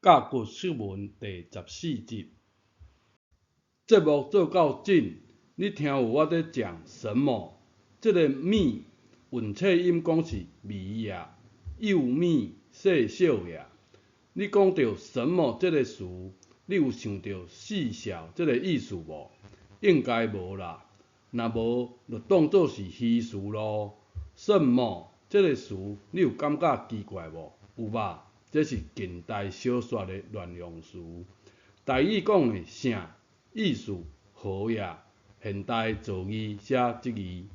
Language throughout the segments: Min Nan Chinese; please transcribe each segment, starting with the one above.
甲骨釋文第十四集。節目做到這，你聽有我佇講什麼？這个物韻冊音講是微也，幼物細小也。你講著什麼這个詞，你有想著細小這个意思無？應該無啦。若無，就當做是虛詞囉。什麼這个詞，你有感覺奇怪無？有吧？這是近代小說的亂用詞。台語講的啥意思何也？現代造字寫這字。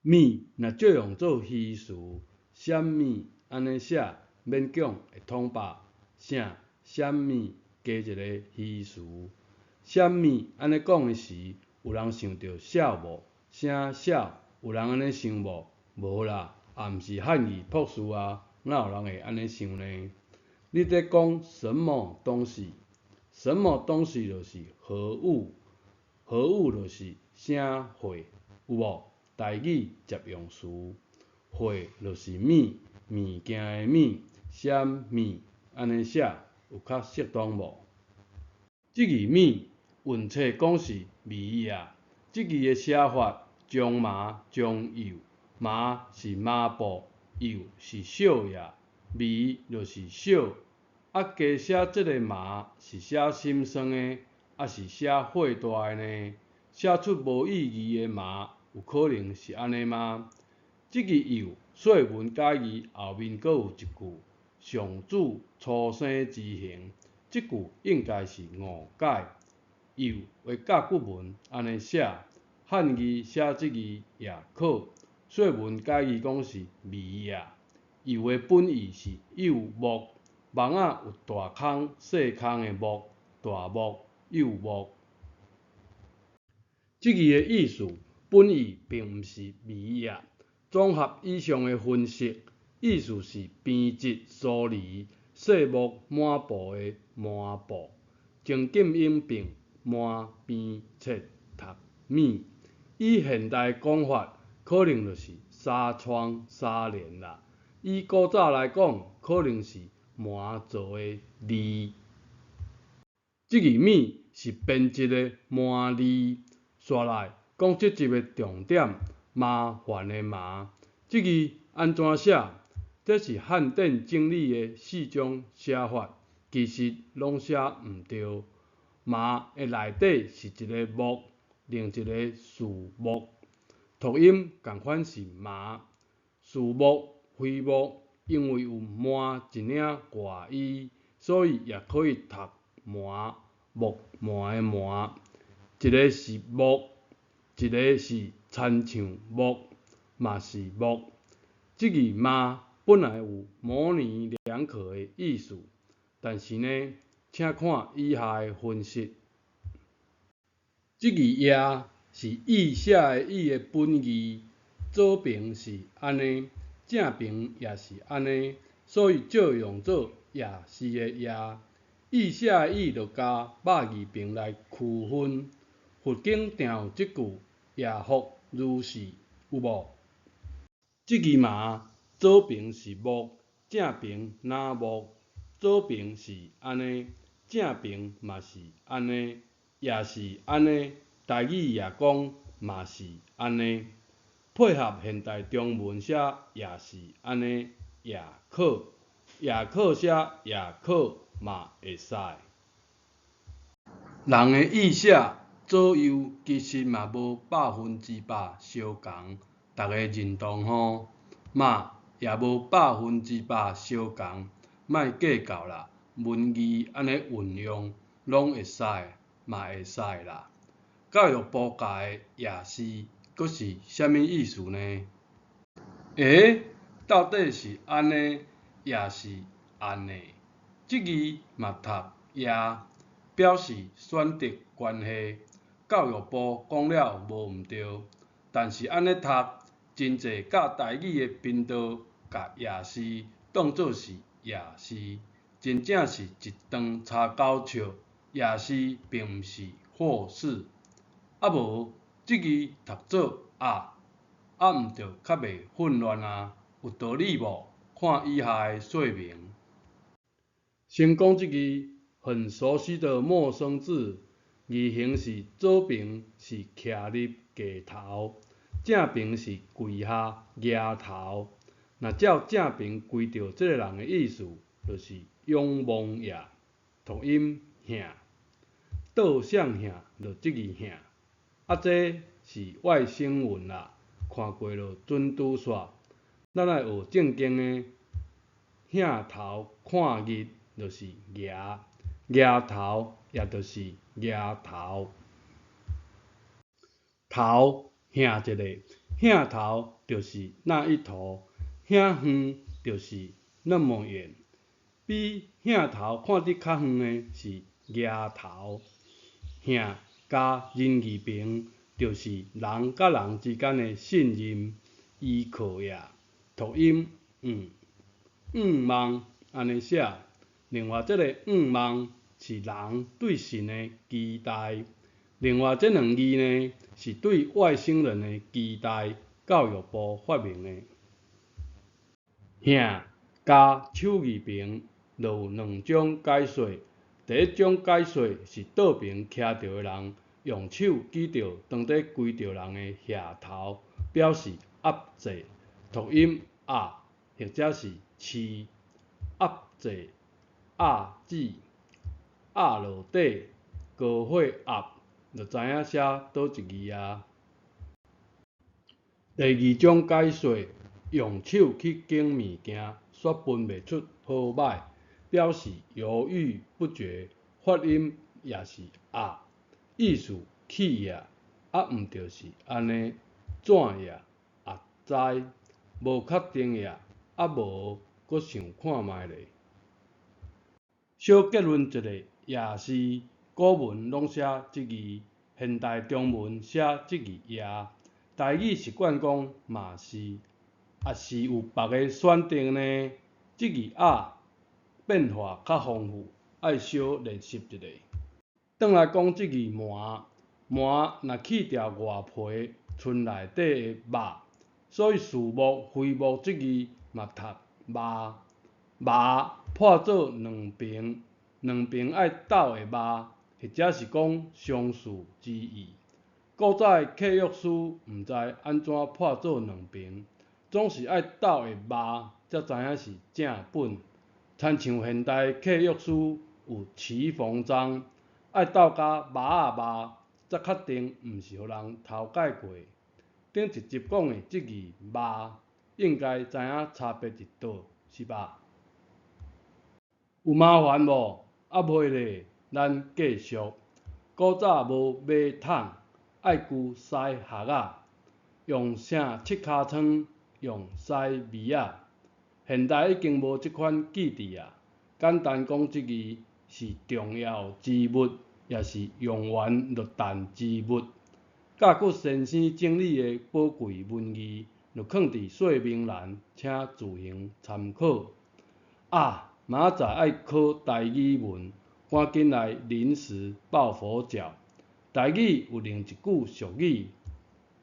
物若借用做虛詞，啥物按呢寫勉強會通吧？啥啥物加一個虛詞，啥物按呢講的時，有人想著痟無？啥痟？有人按呢想無？無啦，也毋是漢語朴素啊，哪有人會按呢想呢？你佇講什麼東西？什麼東西就是何物？何物就是啥貨？有無？台語借用詞，貨就是物，物件的物，啥物按呢寫有較適當無？這字物韻冊講是微也，這字的寫法將麻將幼，麻是麻布，幼是小也，微就是小。啊，加寫這个麻是寫心酸的，抑是寫火大的呢？寫出無意義的麻，有可能是按呢嗎？這字幼說文解字後面閣有一句上主初生之形，這句應該是誤解。幼的甲骨文按呢寫，漢字寫這字也可。說文解字講是微也，幼的本意是幼木，網仔有大空細空的木，大木、幼木。這字的意思本意並毋是微也。綜合以上的分析，意思是編織疏離細木抹布的麻布。前金音並麻編冊讀物，以現代講法，可能就是紗窗紗簾啦。以古早來講，可能是麻做的字。這字物是編織的麻字。紲來講這集的重點，麻煩的麻，這字按怎寫？這是漢典整理的四種寫法，其實攏寫毋對。麻的內底是一个木，另一个樹木，讀音仝款是麻。樹木、非木，因為有麻一領外衣，所以也可以讀麻，木麻的麻。一个是木，一个是親像木，嘛是木。這字麻本來有模棱兩可的意思，但是呢，請看以下的分析。這字也是意寫的意的本義，左邊是按呢，正邊也是按呢，所以借用做也是的也。意寫的意就加肉字邊來區分。佛經定有這句也復如是，有無？這字麻，左邊是木，正邊若木，左邊是按呢，正邊嘛是按呢，也是按呢，台語也講嘛是按呢，配合現代中文寫也是按呢，也可，也可寫也可嘛會使。人的意寫左右其實嘛無100%相仝，逐家認同吼？嘛也無百分之百相仝，莫計較啦，文字按呢運用攏會使，嘛會使啦。教育部教的也是，閣是啥物意思呢？欸，到底是按呢，抑是按呢？這字嘛讀也，表示選擇關係。教育部講了無毋對，但是按呢讀，真濟教台語的頻道，共也是當做是也是，真正是一頓柴狗笑，也是並毋是或是。啊無，這字讀做啊，啊毋就較袂混亂啊？有道理無？看以下的說明。先講這字很熟悉的陌生字，字形是左爿是徛立低頭，正爿是跪下額頭。若照正爿跪著這个人的意思，就是仰望也，讀音向，倒向向就這字向。啊，這是外省韻啦，看過就準拄煞。咱愛學正經的，向頭看日就是額，額頭也就是額頭。頭向一个，向頭就是那一頭，遐遠就是那麼遠。比向頭看得較遠的是額頭。向加人字邊，就是人佮人之間的信任、依靠也。讀音毋，向望按呢寫。另外，這个向望是人對神的期待。另外，這兩字呢，是對外星人的期待。教育部發明的。向加手字邊，就有兩種解說。第一種解說是倒爿徛著的人用手指著當佇跪著人的額頭，表示壓制，讀音壓或者是飼，壓制、壓制、壓落底，高血壓，就知影寫佗一字啊。第二種解說，用手去揀物件，煞分袂出好䆀，表示猶豫不決，發音也是壓，意思去也，啊毋就是按呢，怎也，也知，無確定也，啊無，閣想看覓咧。小結論一下，也是古文攏寫這字，現代中文寫這字也。台語習慣講嘛是，抑是有別个選擇呢？這字仔變化較豐富，愛小練習一下。轉來講這字瞞，瞞若去掉外皮，賰內底的肉，所以樹木、花木這字嘛讀肉。肉破做兩爿，兩爿愛鬥的肉，或者是講相似之意。古早的契約書毋知按怎破做兩爿，總是愛鬥的肉，才知影是正本。親像現代契約書有騎縫章，愛鬥甲肉仔肉，才確定毋是予人偷改過。頂一集講的這字肉，應該知影差別佇佗，是吧？有麻煩無？啊袂咧，咱繼續。古早無馬桶，愛龜屎箬仔，用啥拭尻川？用屎蜊仔。現代已經無這款記佇啊。簡單講，這字是重要之物，也是用完就擲之物。教骨先生整理的寶貴文字，就囥佇說明欄，請自行參考。啊，明仔載愛考台語文，趕緊來臨時抱佛腳。台語有另一句俗語：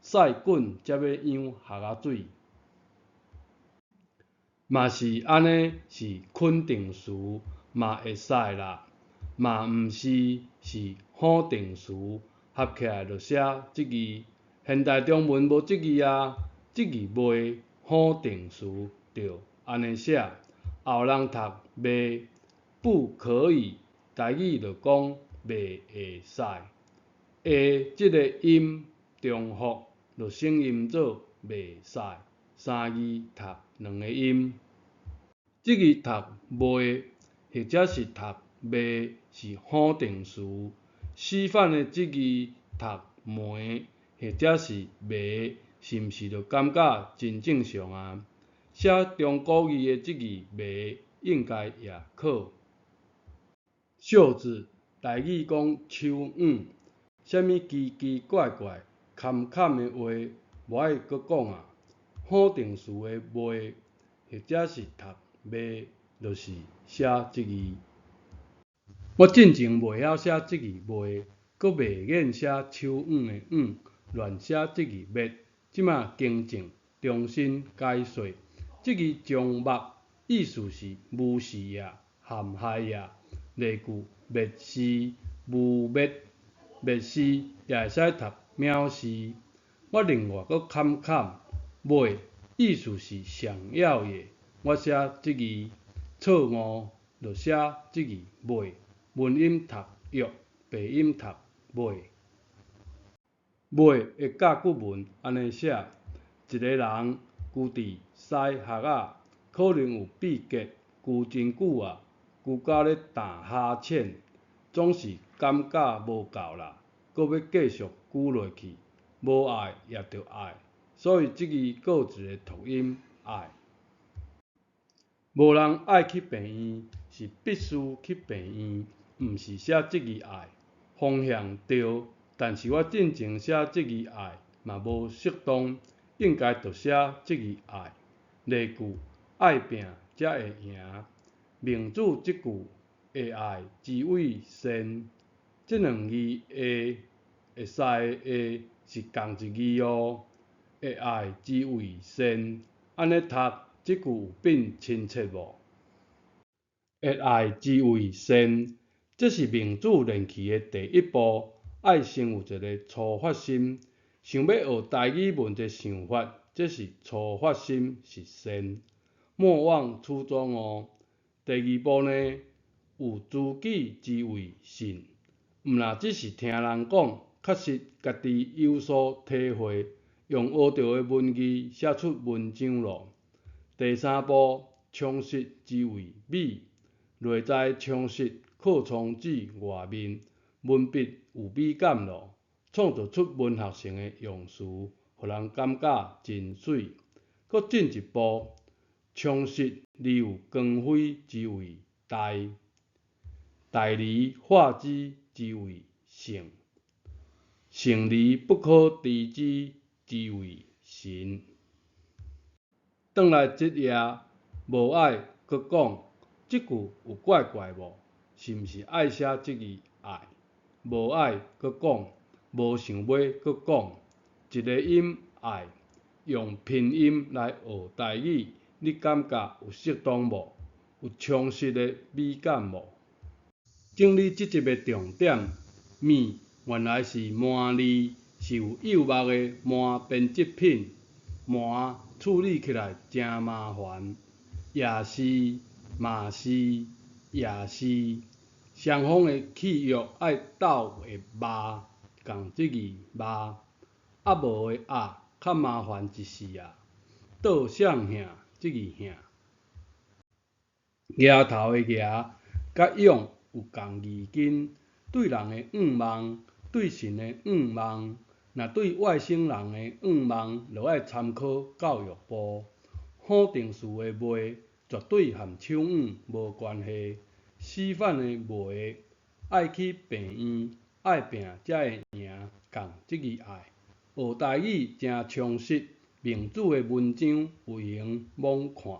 屎滾才欲養箬仔水。嘛是按呢是肯定詞，嘛會使啦。嘛毋是是否定詞，合起來就寫這字。現代中文無這字啊，這字袂否定詞就按呢寫。後人讀袂不可以，台語就講袂會使。會這个音重複，就省音做袂使。三字讀兩個音，這字讀袂，或者是讀袂是否定詞。死反的這字讀媒，或者是袂，是毋是就感覺真正常啊？寫中古字的這字袂，應該也可。袖子，台語講手腕，啥物奇奇怪怪、坎坎的話，無愛閣講啊。否定詞的袂，或者是讀袂，就是寫這字。我進前袂曉寫這字袂，閣袂願寫手腕的腕，亂寫這字滅。這馬更正，重新解說。這字將目，意思是無視啊，含害也。例句：蔑視、誣衊、蔑視也會使讀藐視。我另外閣坎坎，尾意思是想要的，我寫這字錯誤，就寫這字尾，文音讀約，白音讀尾。尾的甲骨文按呢寫：一个人龜佇屎礐仔，可能有秘訣，龜真久矣，龜甲咧打哈欠，總是感覺無夠啦，閣欲繼續龜落去，無愛也著愛，所以這字閣有一个讀音愛。無人愛去病院，是必須去病院，毋是寫這字愛，方向對，但是我進前寫這字愛嘛無適當，應該著寫這字愛。例句：愛拚才會贏。孟子這句會愛之謂善，這兩字會會使的會是仝一字喔。會愛之謂善，按呢讀這句有變親切無？會愛之謂善，這是孟子練氣的第一步，愛先有一个初發心，想欲學台語文的想法，這是初發心是善，莫忘初衷喔。第二步呢，有知己之謂信，毋若只是聽人講，確實家己有所體會，用學著的文字寫出文章咯。第三步，充實之謂美，內在充實擴充至外面，文筆有美感咯，創造出文學性的用詞，予人感覺真媠。閣進一步，充實而有光輝之謂大，大而化之之謂聖，聖而不可知之之謂神。轉來這頁，無愛閣講，這句有怪怪無？是毋是愛寫這字愛？無愛閣講，無想欲閣講，一个音愛，用拼音來學台語，你感覺有適當無？有充實的美感無？整理這集的重點，物原來是麻字，是有幼目的麻編織品，麻處理起來誠麻煩，也是，嘛是，也是，雙方的契約愛鬥會肉，仝這字肉，啊無的啊較麻煩一絲仔，倒雙向這字向，額頭的額佮勇有仝字根，對人的願望，對神的願望，若對外星人的願望，就愛參考教育部。否定詞的袂，絕對和手腕無關係。死反的袂，愛去病院，愛拚才會贏，仝這字愛。學台語誠充實，孟子的文章有閒罔看。